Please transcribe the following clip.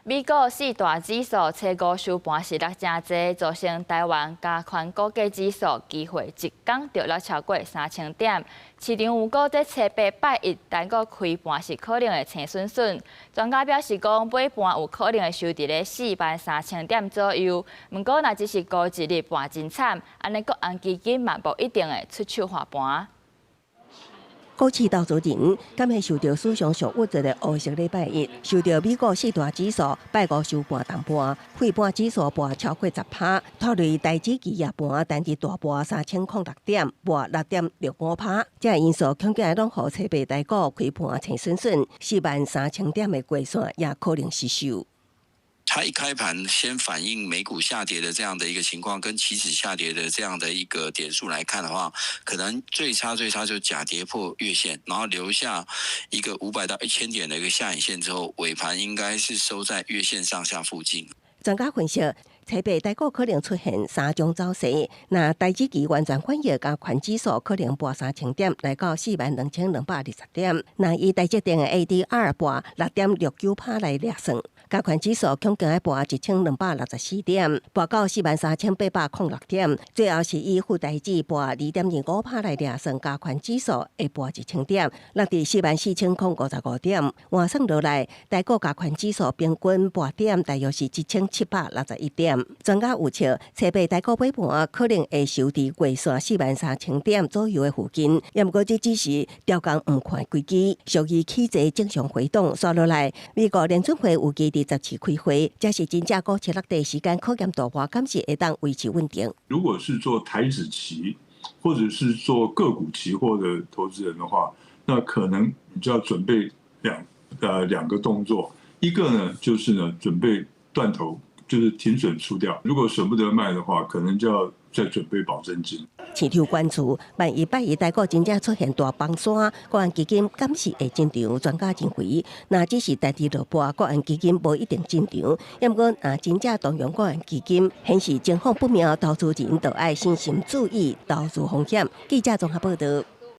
美股四大指數初五收盤是落誠濟，造成台灣加權股價指數機會一工就落超過3000點。市場預估這初八拜一台股開盤是可能會青筍筍。專家表示講，尾盤有可能會收佇咧4萬3000點左右。毋過，若只是孤一日盤真慘，按呢國安基金嘛無一定會出手橫盤。股市投資人敢會受著史上上鬱卒的烏色禮拜一，受著美股四大指數拜五收盤重盤，費半指數跌超過10%，拖累台指期夜盤單日大跌3006點，跌6.65%。這个因素恐驚攏予初八台股開盤青筍筍，4萬3000點的月線也可能失守。它一開盤先反映美股下跌的這樣的一個情況，跟期指下跌的這樣的一個點數來看的話，可能最差最差就假跌破月線，然後留下一個500到1000點的一個下影線之後，尾盤應該是收在月線上下附近。專家分析，初八台股可能出現三種走勢，若台指期完全反映加權指數可能跌3000點，來到42,220點。若以台積電的 ADR 跌6.69%來量算，加權指數恐驚會跌1264點，跌到43,806點。最後是以富台指跌2.25%來量算，加權指數會跌1000點，落佇44,055點。換算落來，台股加權指數平均跌點大約是1761點。專家預測，初八台股尾盤可能會收佇月線四萬三千點左右的附近。毋過這只是刁工毋看危機，屬於起佇正常回檔。煞落來，美國聯準會預計佇10月開會，這是真正股市落地時間考驗大盤，敢是會當維持穩定。如果是做台指期，或者是做個股期貨的投資人的話，那可能你就要準備兩個動作，一個呢就是呢準備斷頭，就是停損出掉。如果捨不得賣的話，可能就要再準備保證金。市場關注，萬一拜一台股真正出現大崩山，國安基金敢是會進場？專家認為，若只是單日落跌，國安基金無一定進場。毋過，若真正動用國安基金，顯示情況不妙，投資人就愛小心注意投資風險。記者綜合報道。